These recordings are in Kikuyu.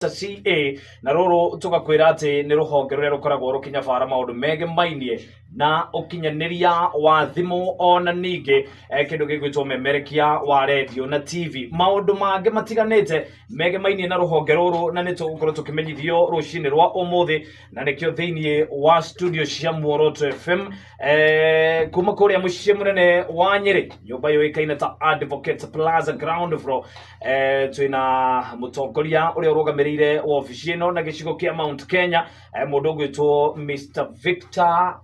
CA na rũrũ tũgakwĩra atĩ nĩ rũhonge rũrĩa rũkoragwo rũkĩnyabara maũndũ megemainie na ũkinyanĩria wa thimũ ona ningĩ kĩndũ gĩgwĩtwo memerekia wa redio na TV, maũndũ mangĩ matiganĩte megemainie na rũhonge rũrũ, na nĩ tũgũkorwo tũkĩmenyithio rũcinĩ rwa ũmũthĩ. Na nĩkĩo thĩinĩ wa studio cia Muoroto FM kuma kũrĩa mũciĩ mũnene wa Nyĩrĩ, nyũmba yũĩkaine ta Advocate Plaza, ground floor, twĩna mũtongoria ũrĩa ũrũgamĩrĩire wabici ĩno na gĩcigo kĩa Mount Kenya, mũndũ ũgwĩtwo Mr Victor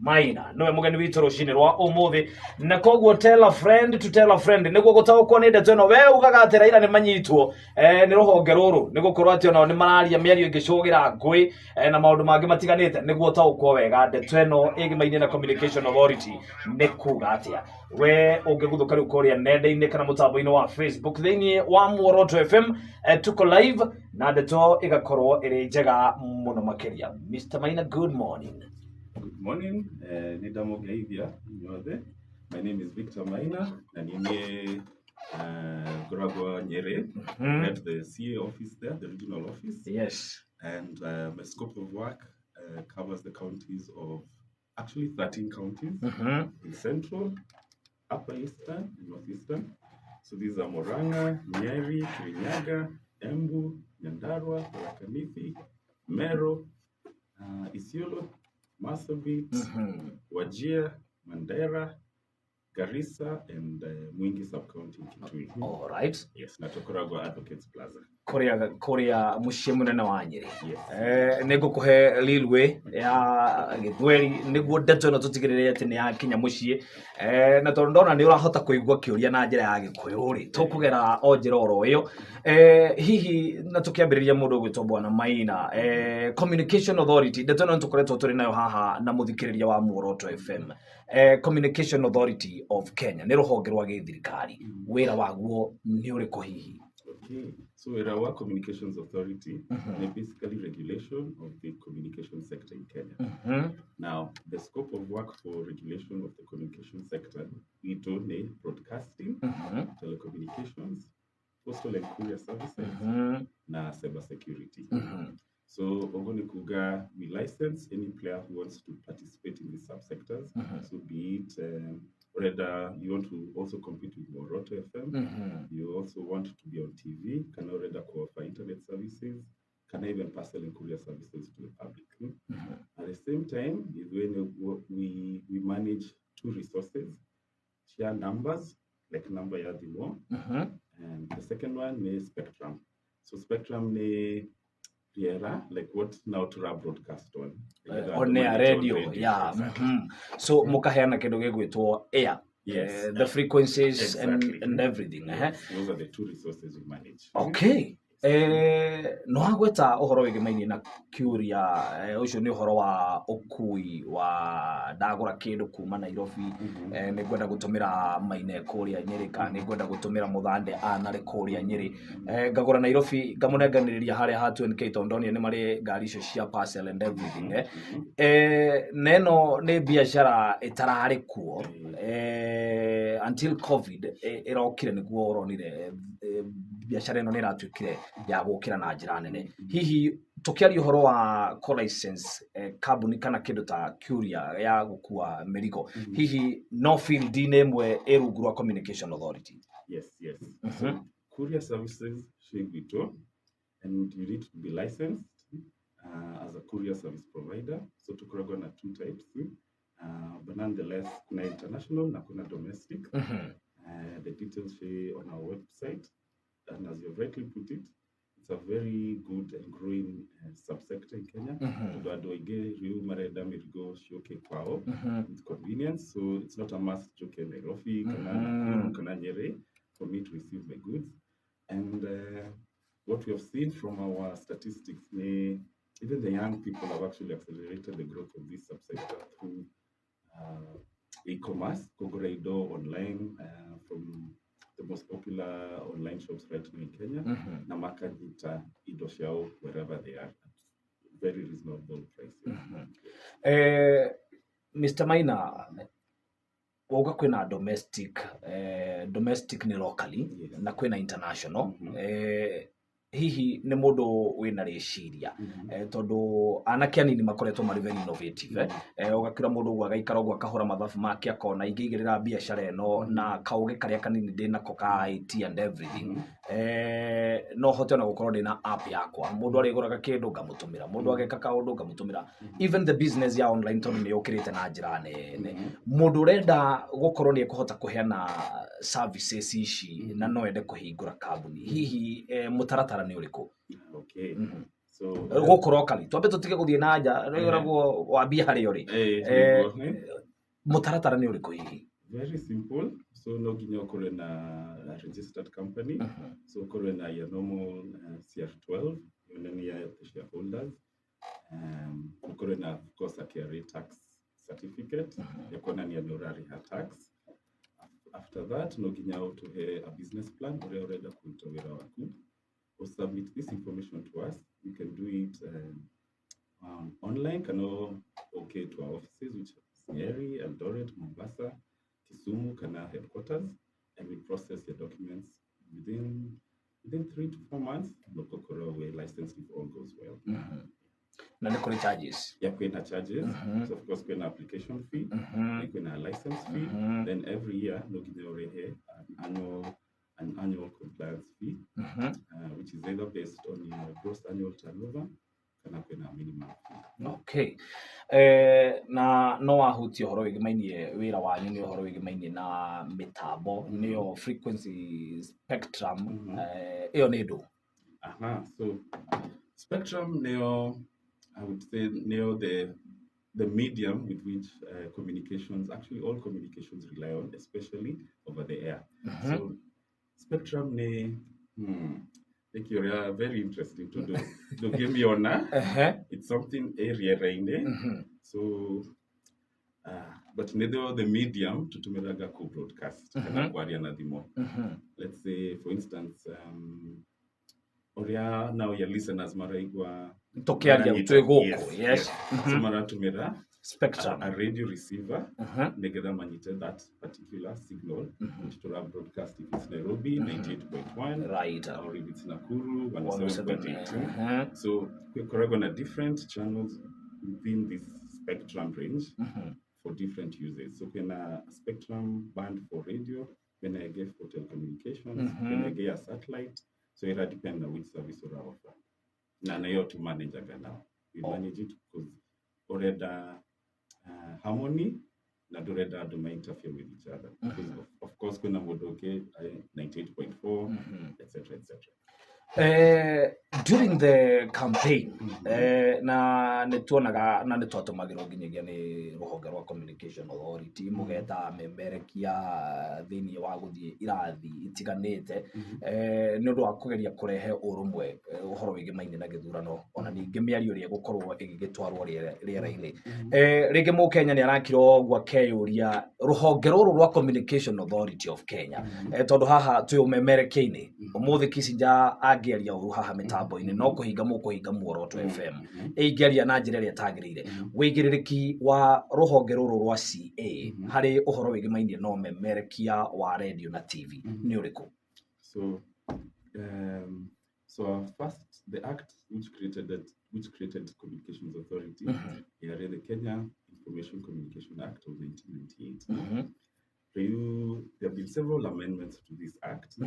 Maina, nĩwe mũgeni witũ rũcinĩ rwa ũmũthĩ. Na koguo tell a friend to tell a friend nĩguo gũtaũkwo nĩ ndeto ĩno. We ugaga atĩ Raila nĩ manyitwo nĩ rũhonge rũrũ, nĩ gũkorwo atĩ onao nĩ mararia mĩario ĩngĩcũgĩra ngũĩ na maũndũ mangĩ matiganĩte. Nĩguo ũtaũkwo wega ndeto ĩno ĩgĩmainie na Communication Authority nĩ kuga atĩa, we ũngĩguthũka rĩu kũrĩa nenda-inĩ kana mũtambo-inĩ wa Facebook thĩinĩ wa Muoroto FM, tuko live na ndeto ĩgakorwo ĩrĩ njega mũno makĩria. Mr Maina, good morning. Good morning. Nĩ ndamũgeithia inyuothe. My name is Victor Maina na niĩ ngoragwo Nyeri at the CA office there, the regional office. And my scope of work covers the counties of, actually 13 counties in Central, Upper Eastern, and Northeastern. So these are Murang'a, Nyeri, Kirinyaga, Embu, Nyandarua, Tharaka Nithi, Meru, Isiolo, Marsabit, Wajir, Mandera, Garissa, and Mwingi sub-county in Kitui. All right. Yes, na tũkoragwo Advocates Plaza. Kũrĩa mũciĩ mũnene wa Nyĩrĩ. Yes. Nĩ ngũkũhe lilway ya gĩthweri nĩguo ndeto ĩno tũtigĩrĩre atĩ nĩ yakinya mũciĩ. Na tondũ ndona nĩ ũrahota kũigua kĩũria na njĩra ya gĩkũyũ rĩ, tũkũgera o njĩra oro ĩyo. Hihi na tũkĩambĩrĩria, mũndũ ũgwĩtwo Bwana Maina, Communication Authority, ndeto ĩno nĩ tũkoretwo tũrĩ nayo haha na mũthikĩrĩria wa Muoroto FM. Communication Authority of Kenya nĩ rũhonge rwa gĩthirikari, wĩra waguo nĩ ũrĩkũ hihi? Okay. So wĩra wa Communications Authority ni basically regulation of the communication sector in Kenya. Now, the scope of work for regulation of the communication sector itũ nĩ broadcasting, telecommunications, postal and courier services, na cyber security. So ũguo nĩ kuga we license any player who wants to participate in these subsectors. So be it whether you want to also compete with Muoroto FM, you also want to be on TV, kana ũrenda offer internet services, kana even parcel and courier services to the public. At the same time, is when we manage two resources, share numbers, like number ya thimũ, and the second one is spectrum. So spectrum ni rĩera, like what now to broadcast on. On air radio, yeah. So mukaheana kindu gigwitwo air, the frequencies and everything, eh? Yes, those are the two resources we manage. Okay. No wagweta ũhoro wĩgĩmainie na kiũria, ũcio nĩ ũhoro wa ũkui wa ndagũra kĩndũ kuma Nairobi, nĩ ngwenda gũtũmĩra Maine kũrĩa Nyĩrĩ, kana nĩ ngwenda gũtũmĩra Mũthande Anarĩ kũrĩa Nyĩrĩ, ngagũra Nairobi, ngamũnenganĩrĩria harĩa ha 2NK, tondũ ndonire nĩ marĩ ngari icio cia parcel and everything, eh. Na ĩno nĩ biacara ĩtararĩ kuo until COVID ĩrokire, nĩguo ũronire biacara ĩno nĩ ĩratuĩkire ya gũkĩra na njĩra nene. Hihi tũkĩaria ũhoro wa co-license kambuni kana kĩndũ ta courier ya gũkua mĩrigo, hihi no field-inĩ ĩmwe ĩ rungu rwa Communication Authority? Yes. So courier services should be too, and you need to be licensed as a courier service provider. So tukoragwo na two types, but nonetheless kuna international na kuna domestic. The details share on our website, and as you've rightly put it, it's a very good and growing subsector in Kenya. Tondũ andũ aingĩ rĩu marenda mĩrigo ciũke kwao with convenience, so it's not a must njoke Nairobi kana Nakuru kana Nyeri for me to receive my goods. And what we have seen from our statistics may even the young people have actually accelerated the growth of this subsector through e-commerce, kũgũra indo online from the most popular online shops right now in Kenya, na makanyita indo ciao wherever they are at very reasonable prices. Mr. Maina, wauga kwĩna domestic, domestic nĩ locally, na kwĩna international. Hihi nĩ mũndũ wĩna rĩciria, tondũ anake anini makoretwo marĩ very innovative, ũgakĩra mũndũ ũguo agaikara ũguo akahũra mathabu make akona ingĩigĩrĩra biacara ĩno na kaũgĩ karĩa kanini ndĩnako ka IT and everything, no hote ona gũkorwo ndĩna app yakwa, mũndũ arĩgũraga kĩndũ ngamũtũmĩra, mũndũ ageka kaũndũ ngamũtũmĩra, even the business ya online tondũ nĩ yũkĩrĩte na njĩra nene. Mũndũ ũrenda gũkorwo nĩ ekũhota kũheana services ici na no ende kũhingũra kambuni, hihi mũtaratara nĩ ũrĩkũ? Okay. So Gũkũ locally, twambe tũtige gũthiĩ na nja, ũragwo wambie harĩa ũrĩ. Nĩguo, Mũtaratara nĩ ũrĩkũ hihi? Very simple. So no nginya ũkorwe na a registered company. So ũkorwe na your normal CR12 yonania the shareholders. Ũkorwe na of course a KRA tax certificate ya kuonania nĩ ũrarĩha tax. After that no nginya ũtũhe a business plan ũrĩa ũrenda kũruta wĩra waku. Or submit this information to us. You can do it online kana okay to our offices, which is Nyeri, Eldoret, Mombasa, Kisumu, kana headquarters, and we process your documents within 3 to 4 months. Lokokoro, we're licensed if all goes well. Na nĩ kũrĩ charges? Yeah, kwĩna charges. So of course kwĩna application fee, kwĩna license fee. Then every year no nginya ũrĩhe an annual compliance fee, which is either based on your gross annual turnover kana kwĩna minimum fee. Okay, na no wahutia ũhoro wĩgĩmainie wĩra wanyu nĩ ũhoro wĩgĩmainie na mĩtambo, nĩyo frequency spectrum. Ĩyo nĩ ndũ? Aha, so spectrum nĩyo, I would say nĩyo the medium with which communications, actually all communications rely on, especially over the air. So spectrum nĩ nĩ kĩũria very interesting tondũ ndũngĩmĩona. It's something ĩ rĩera-inĩ. So but nĩthio the medium tũtũmĩraga ku broadcast kana kwaria na thimũ. Let's say for instance, ũrĩa now your listeners maraigua tũkĩaria maranyita. twĩ gũkũ. Yes, yes. So maratũmĩra spectrum, a radio receiver nĩgetha manyite that particular signal which tura broadcast, if it's Nairobi 98.1 or if it's Nakuru 107.82. So kwĩkoragwo na different channels within this spectrum range for different uses. So kwĩna spectrum band for radio, kwĩna ĩngĩ for telecommunications, kwĩna ĩngĩ ya satellite. So ira depend on which service ura offer. Na nayo tu manageaga now. We manage it because urenda harmony na ndũrenda andũ ma interfere with each other. Because of course kwĩna mũndũ ũngĩ 98.4 etc etc. During the campaign, na nĩ tuonaga na nĩ twatũmagĩrwo nginyagia nĩ rũhonge rwa Communication Authority, mũgeta memerekia thĩinĩ wa gũthiĩ irathi itiganĩte, nĩ ũndũ wa kũgeria kũrehe ũrũmwe, ũhoro wĩgĩmaine na gĩthurano, ona ningĩ mĩario ĩrĩa ĩgũkorwo ĩgĩgĩtwarwo rĩera-inĩ. Rĩngĩ mũkenya nĩ arakira ũguo akeyũria rũhonge rũrũ rwa Communication Authority of Kenya, tondũ haha twĩ ũmemerekia-inĩ ũmũthĩ Kissinger angĩaria ũru haha mĩtambo-inĩ no kũhinga mũkũhinga Muoroto FM, ĩingĩaria na njĩra ĩrĩa ĩtagĩrĩire. Wĩigĩrĩrĩki wa rũhonge rũrũ rwa CA harĩ ũhoro wĩgĩmainie na ũmemerekia wa radio na TV nĩ ũrĩkũ? So our first, the act which created that, which created Communications Authority, yarĩ the Kenya Information Communication Act of 1998. Rĩu, there have been several amendments to this act,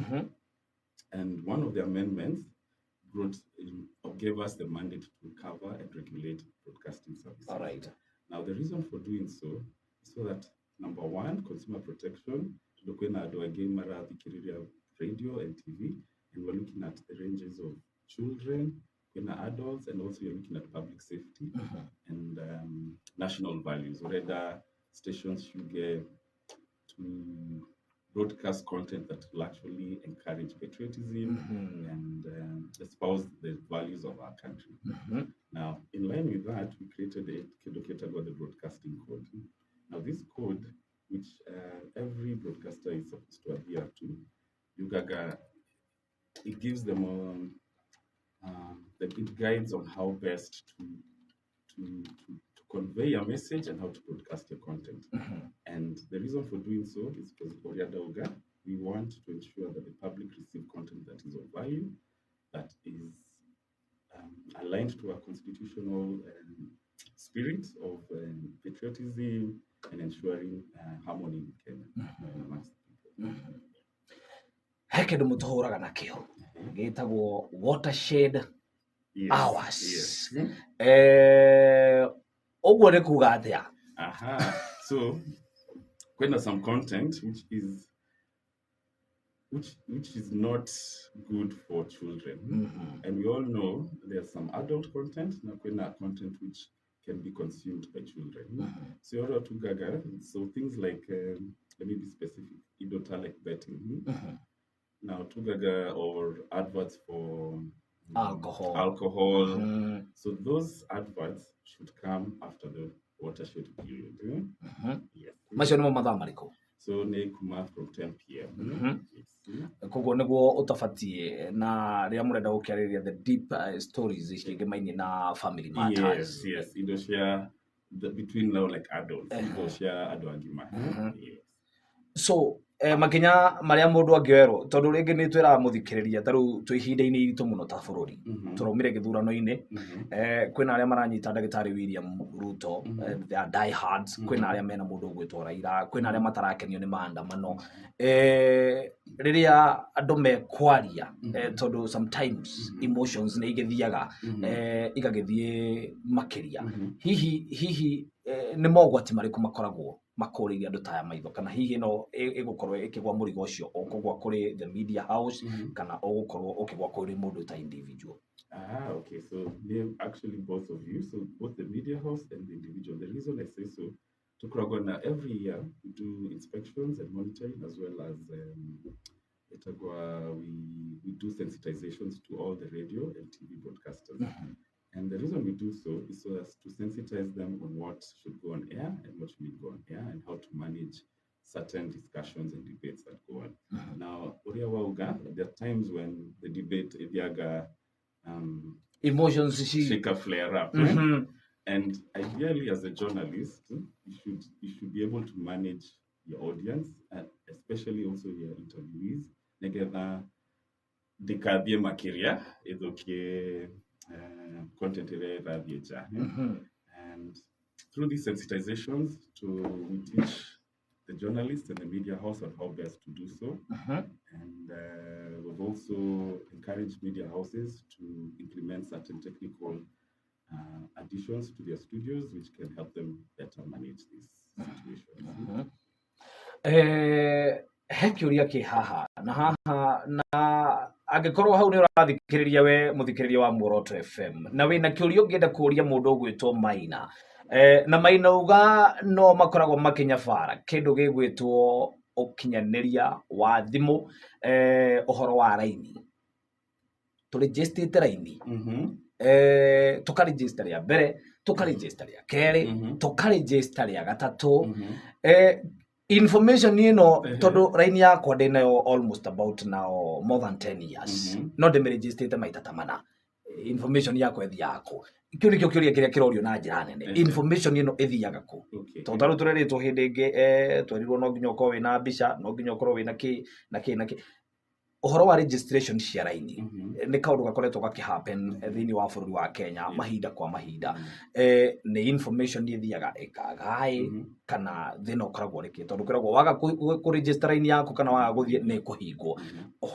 and one of the amendments brought in, or gave us the mandate to cover and regulate broadcasting services. All right. Now, the reason for doing so is so that number one, consumer protection, tondũ kwĩna andũ aingĩ marathikĩrĩria radio and TV, and we're looking at the ranges of children, kwĩna adults, and also you're looking at public safety and national values. Urenda stations should get to broadcast content that will actually encourage patriotism and espouse the values of our country. Now, in line with that, we created a kĩndũ kĩtagwo the Broadcasting Code. Now, this code, which every broadcaster is supposed to adhere to, yugaga, it gives them it guides on how best to convey a message and how to broadcast your content. And the reason for doing so is because ũrĩa ndauga, we want to ensure that the public receive content that is of value. that is aligned to our constitutional spirit of patriotism and ensuring harmony in Kenya amongst the people. He kĩndũ mũtũhũraga nakĩo gĩtagwo watershed hours. Yes. Ũguo nĩ kuga atĩa? Aha. So when some content which is not good for children. And we all know there's some adult content na kwina content which can be consumed by children. So you're to gaga. So things like let me be specific, idota like betting. Now tugaga or adverts for alcohol. Alcohol. So those adverts should come after the watershed period. Yes. Macio nĩmo mathaa marĩkũ? So nĩ kuma from 10 p.m. Yes. Koguo nĩguo ũtabatiĩ na rĩrĩa mũrenda gũkĩarĩrĩria the deep stories ciĩgĩmainie na family matters. Yes, yes. Indo cia between now like adults. Indo cia andũ agima. Yes. So makinya marĩa mũndũ angĩoerwo tondũ rĩngĩ nĩ twĩraga mũthikĩrĩria ta rĩu twĩ ihinda-inĩ iritũ mũno ta bũrũri tũraumire gĩthurano-inĩ kwĩna arĩa maranyita ndagĩtarĩ William Ruto they are diehards kwĩna arĩa mena mũndũ ũgwĩtwo Raila kwĩna arĩa matarakenio nĩ maandamano rĩrĩa andũ mekwaria tondũ sometimes emotions nĩ igĩthiaga igagĩthiĩ makĩria hihi nĩ mogwati marĩkũ makoragwo makũrĩire andũ ta aya maitho kana hihi no ĩgũkorwo ĩkĩgwa mũrigo ũcio ũkũgwa kũrĩ the media house kana ũgũkorwo ũkĩgwa kũrĩ mũndũ ta individual? Ah, okay. So they're actually both of you. So both the media house and the individual. The reason I say so, tukoragwo every year we do inspections and monitoring, as well as we do sensitizations to all the radio and TV broadcasters. And the reason we do so is so as to sensitize them on what should go on air and what shouldn't go on air and how to manage certain discussions and debates that go on. Now, uria wauga, there are times when the debate ithiaga emotions shika flare up. And ideally, as a journalist, you should be able to manage your audience, and especially also your interviewees. Nigetha ndikathie makiria ithukie content ĩrĩa ĩrathiĩ nja. And through these sensitizations, we teach the journalists and the media house on how best to do so. And we've also encouraged media houses to implement certain technical additions to their studios, which can help them better manage these situations. He kĩũria kĩ haha na haha na angĩkorwo hau nĩ ũrathikĩrĩria we mũthikĩrĩria wa Muoroto FM na wĩna kĩũria ũngĩenda kũũria mũndũ ũgwĩtwo Maina na Maina uga no makoragwo makĩnyabara kĩndũ gĩgwĩtwo ũkinyanĩria wa thimũ ũhoro wa raini tũrĩnjĩstĩte raini tũkarĩnjĩsta rĩa mbere tũkarĩnjĩsta rĩa kerĩ tũkarĩnjĩsta rĩa gatatũ information ĩno tondũ raini yakwa ndĩnayo almost about now more than 10 years no ndĩmĩrĩnjĩstĩte maita ta mana information yakwa ĩthiaga kũ kĩu nĩkĩo kĩũria kĩrĩa kĩrorio na njĩra nene information ĩno ĩthiaga kũ tondũ tarĩu tũrerĩtwo hĩndĩ ĩngĩ twerirwo no nginya ũkorwo wĩna mbica no nginya ũkorwo wĩna kĩ na kĩ na kĩ ũhoro wa registration cia raini nĩ kaũndũ gakoretwo gakĩ-happen thĩinĩ wa bũrũri wa Kenya mahinda kwa mahinda nĩ information ĩthiaga ĩkagaĩ kana thĩna ũkoragwo ũrĩ kĩ tondũ kwĩragwo waga kũ-register raini yaku kana waga gũthiĩ nĩ ĩkũhingwo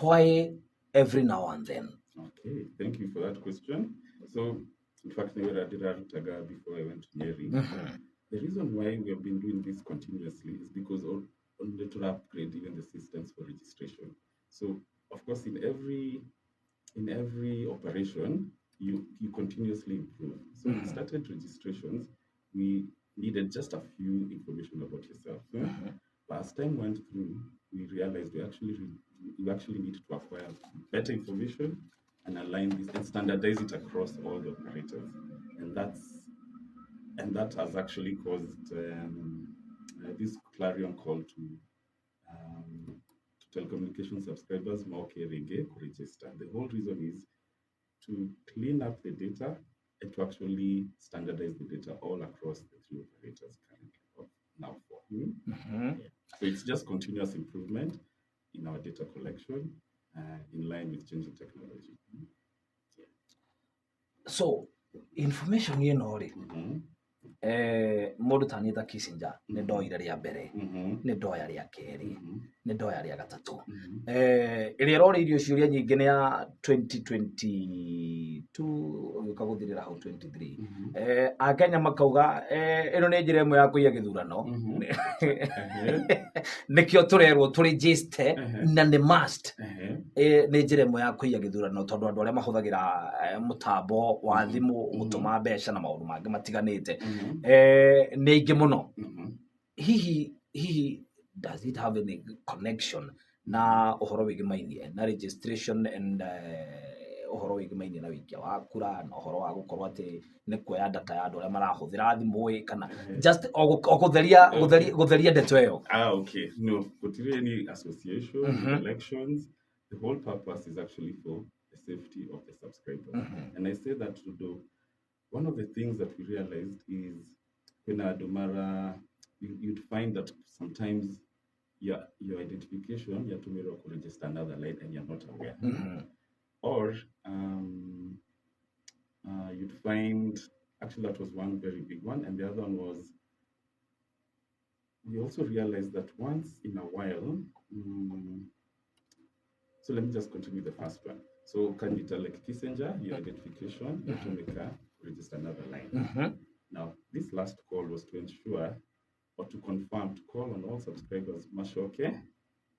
why every now and then? Okay, thank you for that question. So in fact, ndĩrarutaga before I went to Nyeri. The reason why we have been doing this continuously is because on to upgrade even the systems for registration. So of course, in every operation, you continuously improve. So when we started registrations, we needed just a few information about yourself. But as time went through, we realized we actually need to acquire better information and align this and standardize it across all the operators. And that has actually caused this clarion call to telecommunication subscribers rege register. The whole reason is to clean up the data and to actually standardize the data all across the three operators currently, or now four. Yeah. So it's just continuous improvement in our data collection in line with changing technology. So information ĩno rĩ, mũndũ ta niĩ ta Kissinger nĩ ndoire rĩa mbere, nĩ ndoya rĩa kerĩ, nĩ ndoya rĩa gatatũ. Ĩrĩa ĩrorĩirio ciũria nyingĩ nĩ ya 2022 ũgĩũka gũthirĩra hau 23. Akenya makauga ĩno nĩ njĩra ĩmwe ya kũiya gĩthurano, nĩkĩo tũrerwo tũregister na nĩ must. Nĩ njĩra ĩmwe ya kũiya gĩthurano tondũ andũ arĩa mahũthagĩra mũtambo wa thimũ gũtũma mbeca na maũndũ mangĩ matiganĩte nĩ aingĩ mũno. Hihi does it have any connection na ũhoro wĩgĩmainie na registration and ũhoro wĩgĩmainie na wĩikia wa kura na ũhoro wa gũkorwo atĩ nĩ kuoya data ya andũ arĩa marahũthĩra thimũ ĩ, kana just o gũtheria gũtheria ndeto ĩyo? Ah, okay. No, gũtirĩ any association with elections. The whole purpose is actually for the safety of the subscribers. And I say that to do one of the things that we realized is when andũ mara you'd find that sometimes your identification yatũmĩrwo ku register another line and you're not aware. Or you'd find, actually that was one very big one, and the other one was we also realized that once in a while, so let me just continue the first one. So Kanyita, like Kissinger, your identification, yatumika register another line. Now, this last call was to ensure or to confirm, to call on all subscribers, macoke,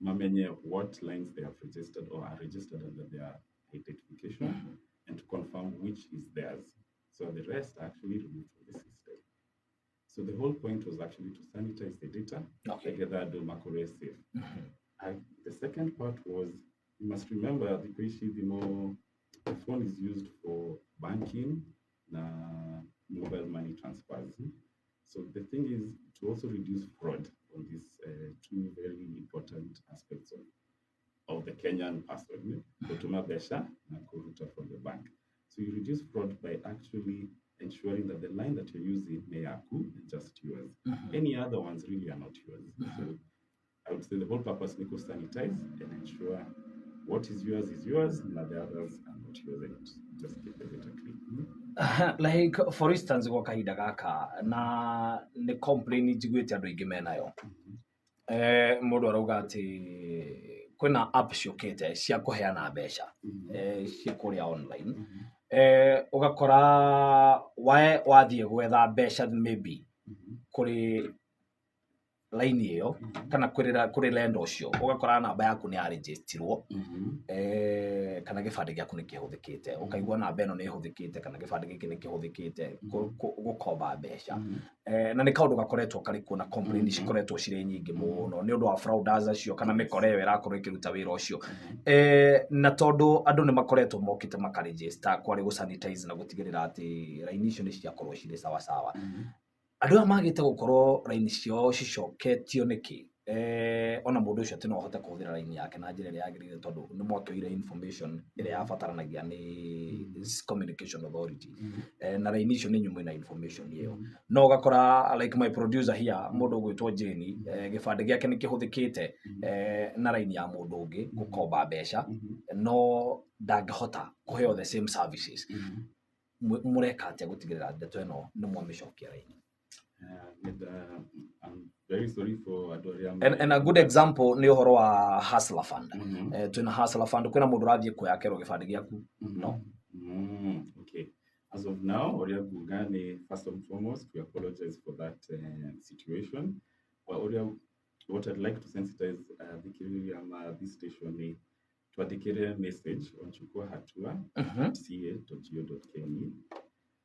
mamenye what lines they have registered or are registered under their identification, and to confirm which is theirs. So the rest are actually removed from the system. So the whole point was actually to sanitize the data, together do makore safe. The second part was, you must remember the the more the phone is used for banking, na mobile money transfers. So the thing is to also reduce fraud on these two very important aspects of the Kenyan person, kutuma mbeca na kuruta from the bank. So you reduce fraud by actually ensuring that the line that you're using nĩ yaku and just yours. Any other ones really are not yours. So I would say the whole purpose is to sanitize and ensure what is yours is yours, and the others are not yours, and just keep the data clean. Like for instance, gwa kahinda gaka na nĩ complain njiguĩte andũ aingĩ menayo, mũndũ arauga atĩ kwĩna app ciũkĩte cia kũheana mbeca, ciĩ kũrĩa online, ũgakora wae wathiĩ gwetha mbeca maybe kũrĩ line ĩyo kana kũrĩ lender ũcio, ũgakora namba yaku nĩ yarĩnjĩstirwo, kana gĩbandĩ gĩaku nĩ kĩhũthĩkĩte, ũkaigua namba ĩno nĩ ĩhũthĩkĩte kana gĩbandĩ gĩkĩ nĩ kĩhũthĩkĩte gũkomba mbeca. Na nĩ kaũndũ gakoretwo karĩ kuo na complain cikoretwo cirĩ nyingĩ mũno nĩ ũndũ wa fraudsters acio kana mĩkora ĩyo ĩrakorwo ĩkĩruta wĩra ũcio. Na tondũ andũ nĩ makoretwo mokĩte makaregister kwarĩ gũ sanitize na gũtigĩrĩra atĩ raini icio nĩ ciakorwo cirĩ sawa sawa, andũ aya magĩte gũkorwo raini ciao cicoketio nĩkĩ? Ona mũndũ ũcio atĩ no ahote kũhũthĩra raini yake na njĩra ĩrĩa yagĩrĩire tondũ nĩ mwakĩoire information ĩrĩa yabataranagia nĩ Communication Authority, na raini icio nĩ inyuĩ mwĩna information ĩyo, no ũgakora like my producer here, mũndũ ũgwĩtwo Jane, gĩbandĩ gĩake nĩ kĩhũthĩkĩte na raini ya mũndũ ũngĩ gũkomba mbeca, no ndangĩhota kũheo the same services. Mũreka atĩa gũtigĩrĩra ndeto ĩno nĩ mwamĩcokia raini? And I'm very sorry for andũ arĩa And a good example nĩ ũhoro wa Hustler Fund. Twĩna Hustler Fund, kwĩna mũndũ ũrathiĩ kuoya akerwo gĩbandĩ gĩaku no. Okay. As of now, ũrĩa nguga nĩ first and foremost, we apologize for that situation. But ũrĩa, what I'd like to sensitize thikĩrĩria ma this station nĩ twandĩkĩre message on chukua hatua ca.go.ke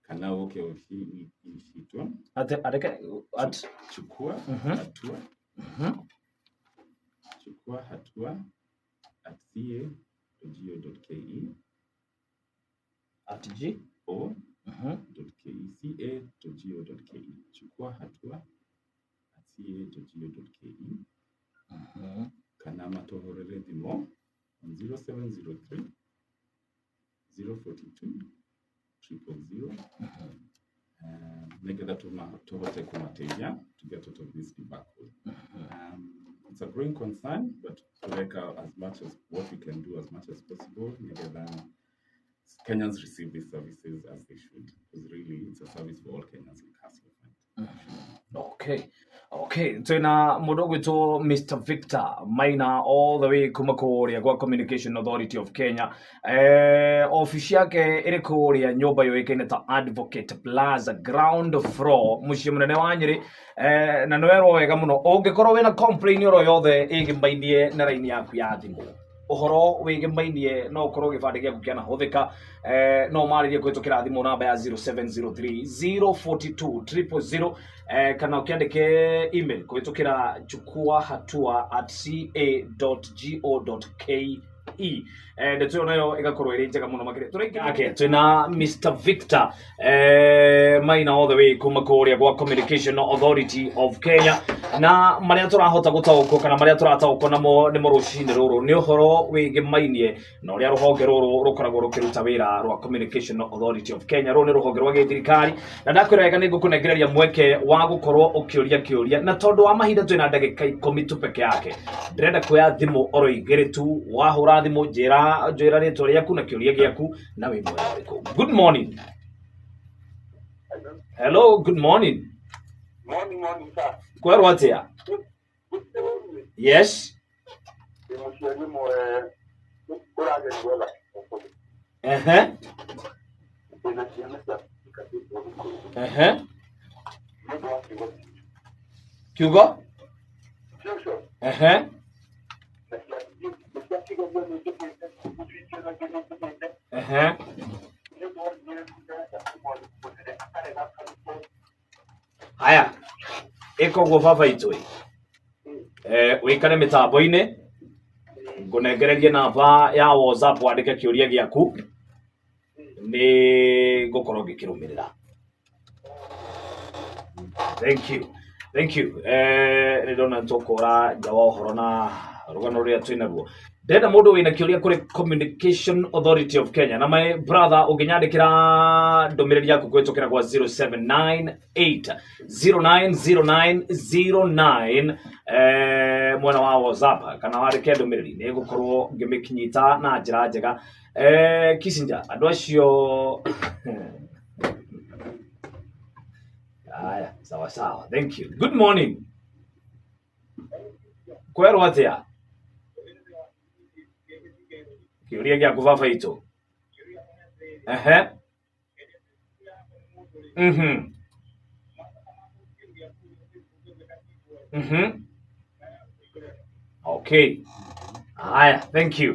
kana ũke ofici citũ. Ate areke at Chukua hatua, chukuahatua@ca.go.ke. At G O .ke, ca.go.ke, chukuahatua@ca.go.ke, kana matũhũrĩre thimũ on 0703 042 000, nĩgetha tũhote kũmateithia to get out of this debacle. It's a growing concern, but tureka as much as what we can do as much as possible nĩgetha Kenyans receive these services as they should. Okay, twina mundu ugwitwo Mr Victor Maina all the way kuma kuria gwa Communication Authority of Kenya. Ofici yake iri kuria nyumba yuikaine ta Advocate Plaza, ground floor, mucii munene wa Nyeri. Na nĩwerwo wega mũno, ũngĩkorwo wĩna complain oro yothe ĩgĩmainie na raini yaku ya thimũ, ũhoro wĩgĩmainie no ũkorwo gĩbandĩ gĩaku kĩanahũthĩka, no marĩrie kũhĩtũkĩra thimũ namba ya 0703 042 000, kana ũkĩandĩke email kũhĩtũkĩra chukuahatua@ca.go.ke. Ndeto ĩyo nayo ĩgakorwo ĩrĩ njega mũno makĩria. Tũraingĩ twĩna Mr Victor Maina all the way kuma kũrĩa gwa Communication Authority of Kenya, na marĩa tũrahota gũtaũkwo kana marĩa tũrataũkwo namo nĩmo rũcinĩ rũrũ nĩ ũhoro wĩgĩmainie na ũrĩa rũhonge rũrũ rũkoragwo rũkĩruta wĩra rwa Communication Authority of Kenya. Rũrũ nĩ rũhonge rwa gĩthirikari, na ndakwĩra wega nĩ ngũkũnengereria mweke wa gũkorwo ũkĩũria kĩũria, na tondũ wa mahinda twĩna ndagĩka 10 tu peke yake, ndĩrenda kuoya thimũ oro igĩrĩ tu. Wahũra thimũ, njĩra rĩtwa rĩaku na kĩũria gĩaku na wĩ mwena ũrĩkũ. Good morning. Hello, good morning. Morning, morning, sir. Kwerwo atĩa? Yes. Ndĩ mũciari ũmwe ũrageria gwetha. Ndĩna ciana cia thukuru. Nĩ ũndũ wa kiugo Kiugo? tuition. Na ciatigagio nĩ njĩkĩte gũcicio na nĩ njĩkĩte. Nĩ ũndũ wa nĩ mwarimũ mũnene akarega arutwo. Haya, ĩka ũguo baba itũ, wĩikare mĩtambo-inĩ, ngũnengererie namba ya WhatsApp, wandĩke kĩũria gĩaku, nĩ ngũkorwo ngĩkĩrũmĩrĩra. Thank you, thank you. Nĩ ndona tũkũra nja wa ũhoro na rũgano rũrĩa twĩ naruo. Ndĩrenda mũndũ wĩna kĩũria kũrĩ Communication Authority of Kenya, na my brother, ũngĩnyandĩkĩra ndũmĩrĩri yaku kũhĩtũkĩra gwa 0798 090909 mwena wa WhatsApp, kana wandĩke ndũmĩrĩri, nĩ ngũkorwo ngĩmĩkinyita na njĩra njega. Kissinger, andũ acio. Haya, sawa sawa, thank you. Good morning. Kwerwo atĩa? Kĩũria gĩaku, baba itũ. Ehe, mhm mhm okay, haya, thank you.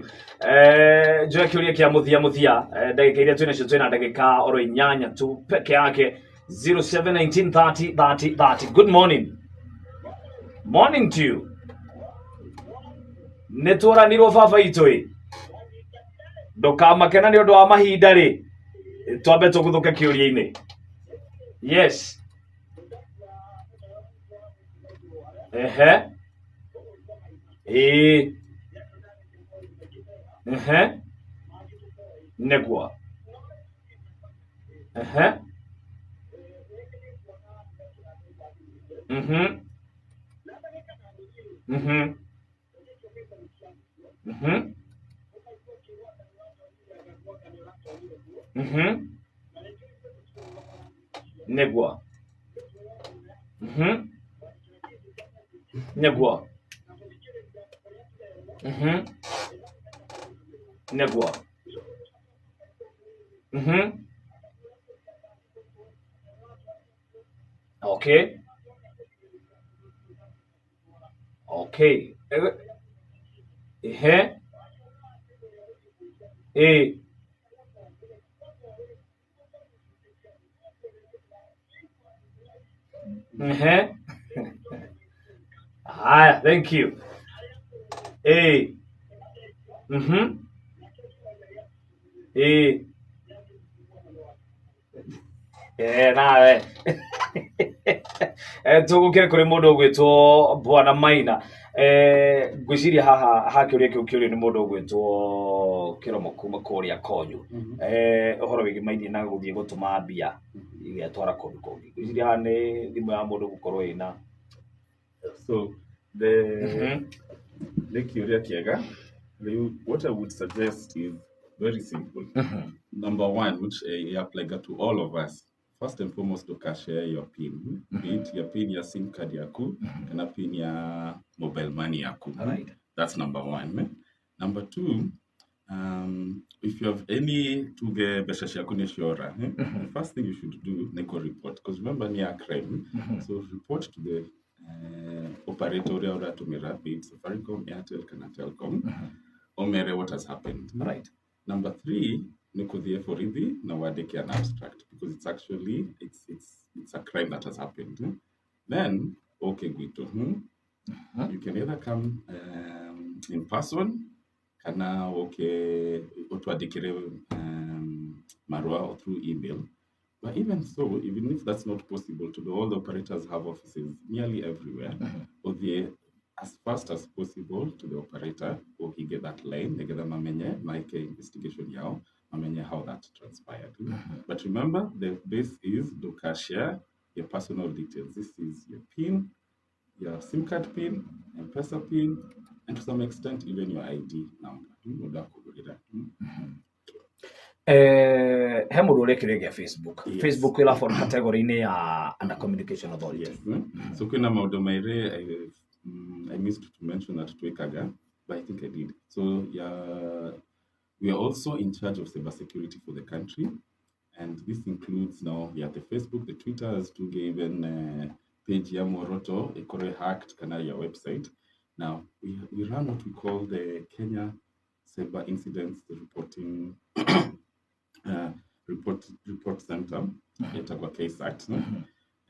Njoya kĩũria kĩa mũthia mũthia, ndagĩka iria twĩ nacio, twĩna ndagĩka oro 8 tu peke yake. 0719 30 30 30. Good morning. Morning to you. Nĩ tũranirwo, baba itũ. Ĩ, ndũkamakena nĩ ũndũ wa mahinda rĩ, twambe tũguthũke kĩũria-inĩ. Yes, ehe, ĩĩ, ehe, nĩguo, ehe, mhm mhm mhm mhm nĩguo, nĩguo, nĩguo, okay, ehe, ĩ, ehe, haya, thank you. Ĩ, ĩ, nawe tũgũkĩre kũrĩ mũndũ ũgwĩtwo Bwana Maina. Ngwĩciria haha ha kĩũria kĩu kĩũrio nĩ mũndũ ũgwĩtwo Kĩromo kuma kũrĩa Konyu, ũhoro wĩgĩmainie na gũthiĩ gũtũma mbia igetwara kũndũ kũngĩ. Ngwĩciria haha nĩ thimũ ya mũndũ gũkorwo ĩna So the nĩ kĩũria kĩega. Rĩu what I would suggest is very simple. Number one, which apply to all of us. First and foremost, ndũkashare your PIN, be it your PIN ya SIM card yaku kana PIN ya mobile money yaku. That's number one. Number two, if you have any tuge mbeca ciaku nĩ ciora, the first thing you should do nĩ kũ report, because remember nĩ a crime. So report to the operator ũrĩa ũratũmĩra, be it Safaricom, Airtel kana Telcom, ũmere what has happened. Number three, nĩ kũthiĩ borithi na wandĩke an abstract, because it's actually it's a crime that has happened. Then okay, gwitũ, You can either come in person kana okay ũtwandĩkĩre marũa or through email. But even so, even if that's not possible, to all the operators have offices nearly everywhere. Ũthiĩ as fast as possible to the operator ũhinge that line nĩgetha mamenye maike investigation yao, mamenye how that transpired. But remember, the base is ndũkashare your personal details. This is your PIN, your SIM card PIN, M-Pesa PIN, and to some extent even your ID number. Mũndũ akũgũrĩra. He mũndũ ũrekĩrĩa gĩa Facebook. Facebook ĩra for category-inĩ ya under Communication Authority. Yes. So kwĩna maũndũ mairĩ I missed to mention that twĩkaga, but I think I did. So yeah, we are also in charge of cybersecurity for the country, and this includes now, yeah, the Facebook, the Twitters, tuge even page ya Muoroto ĩkorwo hacked kana your website. Now we run what we call the Kenya Cyber Incidents Reporting Report Center, ĩtagwo KSAT,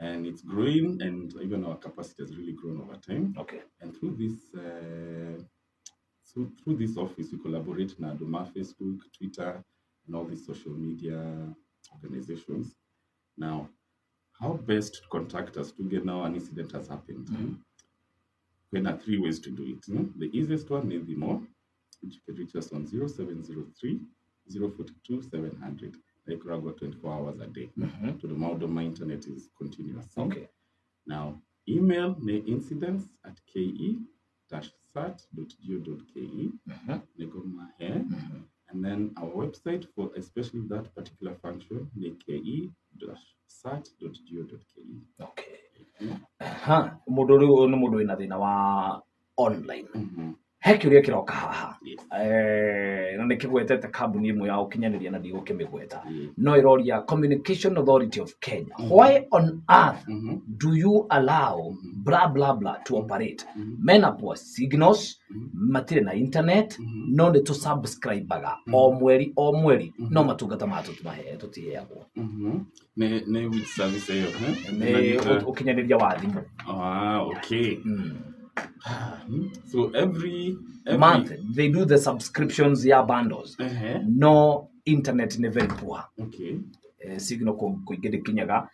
and it's growing, and even our capacity has really grown over time. And through this office, we collaborate na andũ ma Facebook, Twitter, and all these social media organizations. Now, how best to contact us to get now an incident has happened? There are three ways to do it. The easiest one is thimũ, which you can reach us on 0703 042 700. Ĩkoragwo 24 hours a day. To the maũndũ ma internet is continuous. Now, email nĩ incidents@ke-cert.go.ke. Nĩguo mahe. And then our website for especially that particular function nĩ ke-cert.go.ke. Okay. Ha, mũndũ rĩu nĩ mũndũ wĩna thĩna wa online. He kĩũria kĩroka haha. Na nĩ kĩgwetete kambuni ĩmwe ya ũkinyanĩria na ndigũkĩmĩgweta. No ĩroria Communication Authority of Kenya, why on earth do you allow blah blah blah to operate? Mena poor signals, matirĩ na internet, no nĩ tũ subscribaga o mweri o mweri, no matungata maya tũtiheagwo. Nĩ which service ĩyo? Eh? Nĩ ũkinyanĩria wa thimũ. Ah, okay. So every Month they do the subscriptions ya bundles, no internet nĩ very poor. Signal kũingĩ ndĩkinyaga,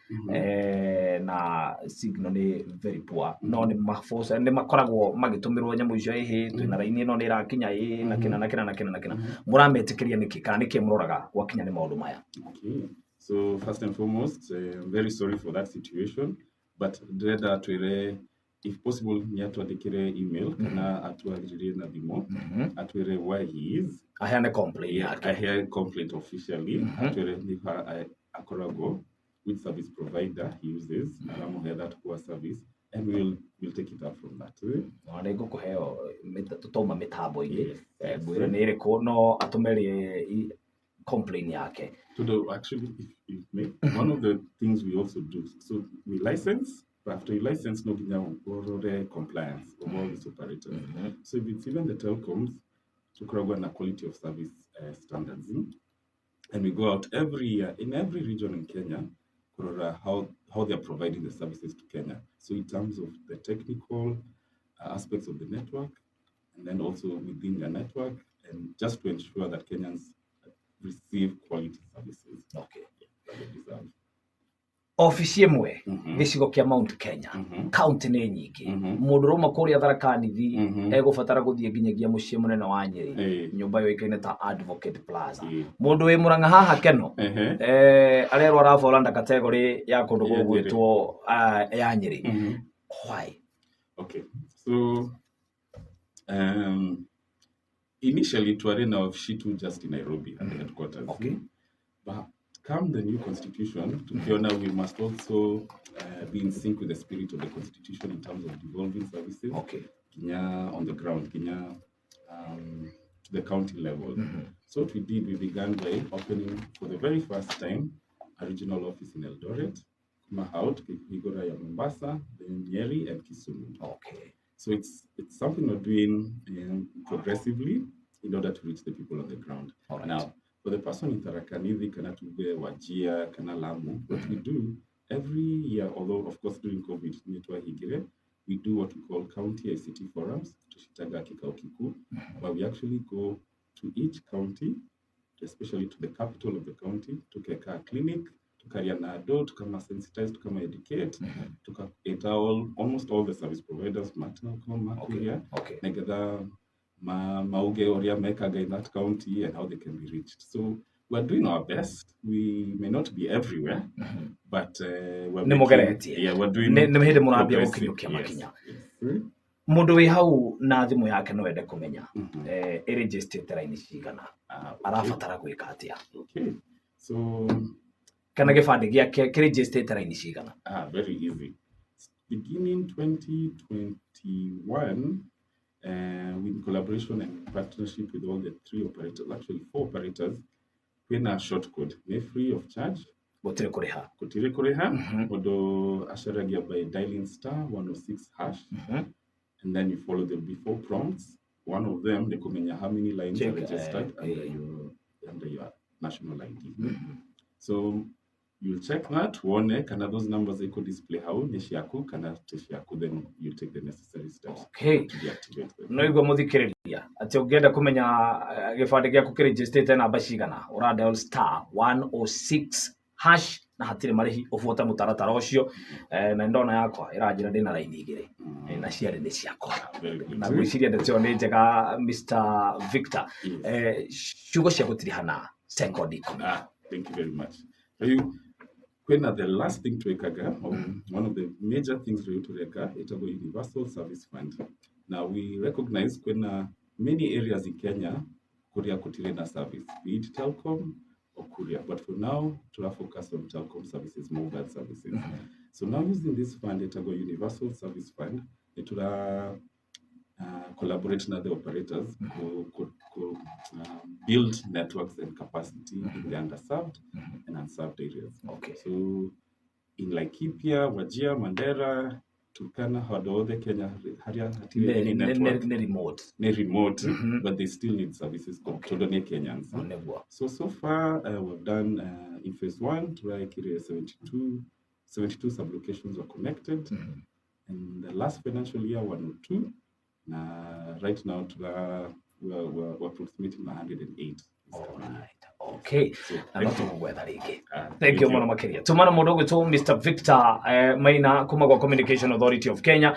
na signal nĩ very poor, no nĩ maforce nĩ makoragwo magĩtũmĩrwo nyamũ icio, ĩhĩ twĩna raini ĩno nĩ ĩrakinya ĩ na kĩna na kĩna na kĩna na kĩna. Mũrametĩkĩria nĩkĩ kana nĩkĩ mũroraga gwakinya nĩ maũndũ maya? Okay. So first and foremost, I'm very sorry for that situation, but ndĩrenda twĩre, if possible, nĩ atwandĩkĩre email kana atwarĩrie na thimũ, atwĩre where he is. Aheane complaint yake. I hear complaint officially. Atwĩre nĩha akoragwo, which service provider he uses, aramũhe that poor service, and we'll take it up from that. Ona nĩ ngũkũheo tũtauma mĩtambo-inĩ. Yes. Ngwĩre nĩ ĩrĩkũ no atũme complaint yake. To the actually, if may, one of the things we also do, so we license, but after you license, no nginya ũrore compliance of all these operators. So if it's even the telecoms, tukoragwo na quality of service standards. And we go out every year in every region in Kenya, kurora how they're providing the services to Kenya. So in terms of the technical aspects of the network, and then also within the network, and just to ensure that Kenyans receive quality services that they deserve. Obici ĩmwe gĩcigo kĩa Mount Kenya, kaunti nĩ nyingĩ. Mũndũ ũrauma kũrĩa Tharaka Nithi egũbatara gũthiĩ nginyagia mũciĩ mũnene wa Nyĩrĩ, nyũmba yũĩkaine ta Advocate Plaza. Mũndũ wĩ Mũrang'a haha Keno, arerwo araboranda category ya kũndũ Ya Nyĩrĩ. Gũgwĩtwo ya Nyĩrĩ. Why? Okay, so initially twarĩ na ofici tu just in Nairobi at the headquarters. But Come the new constitution, tukiona we must also be in sync with the spirit of the constitution in terms of devolving services kinya on the ground, kinya to the county level. So what we did, we began by opening for the very first time a regional office in Eldoret, kuma Migora ya Mombasa, then Nyeri and Kisumu. So it's something we're doing progressively in order to reach the people on the ground. Now, for the person in Tharaka Nithi, kana tuge Wajir, kana Lamu, what we do every year, although of course during COVID, nitwahingire, we do what we call county ICT forums, tucitaga kikao kikuu, where we actually go to each county, especially to the capital of the county, tukeka clinic, tukaria na andũ, tukama sensitize, tukama educate, tukaita almost all the service providers, ma Telkom, ma Kuria, nigetha mauge ũrĩa mekaga in that county and how they can be reached. So we're doing our best. We may not be everywhere, but we're Nĩ mũgeretie. Yeah, we're doing Nĩ hĩndĩ mũrambia progressive. Gũkinyũkia makinya. Yes. Mũndũ wĩ hau na thimũ yake no ende kũmenya ĩrĩnjĩstĩte raini cigana, Ah, okay. arabatara gwĩka atĩa? Okay. So Kana gĩbandĩ gĩake kĩrĩnjĩstĩte raini cigana? Ah, very easy. Beginning 2021, in collaboration and partnership with all the three operators, actually four operators, kwĩna short code, nĩ free of charge, Gũtirĩ kũrĩha. Gũtirĩ kũrĩha, mũndũ acaragia by dialing *106#, and then you follow the before prompts. One of them, nĩ kũmenya how many lines Check, are registered under your national ID. So you'll check that wone kana those numbers iko display hau nĩ ciaku kana ti ciaku, then you take the necessary steps to deactivate them. No igua mũthikĩrĩria atĩ ũngĩenda kũmenya gĩbandĩ gĩaku kĩrĩnjĩstĩte namba cigana, ũra dial *106# na hatirĩ marĩhi, ũbuate mũtaratara ũcio. Na ndona yakwa ĩranjĩra ndĩna raini igĩrĩ. Na ciarĩ nĩ ciakwa. Very good. Na ngwĩciria ndeto ĩyo nĩ njega, Mr. Victor. Yes. Ciugo cia gũtiriha na sekondi 10. Ah, thank you very much. Rĩu kwĩna the last thing twĩkaga, or one of the major things rĩu tũreka, ĩtagwo Universal Service Fund. Now we recognize kwĩna many areas in Kenya kũrĩa gũtirĩ na service, be it Telkom or Kuria. But for now, tura focus on telecom services, mobile services. So now using this fund, ĩtagwo Universal Service Fund, nĩ collaborate na the operators ku build networks and capacity in the underserved and unserved areas. So in Laikipia, Wajir, Mandera, Turkana, handũ hothe Kenya haria hatirĩ any network, Nĩ remote. Nĩ remote, but they still need services tondũ nĩ Kenyans. Nĩguo. So far we've done in phase one, tũraĩkire 72 sublocations were connected. In the last financial year, 102. Na right now we're approximating 108 this coming year. Alright. Okay. So, Na no thank you. tũgũgwetha rĩngĩ. Ah, Thank you mũno makĩria. Tumana mũndũ ũgwĩtwo Mr. Victor Maina kuma gwa Communication Authority of Kenya.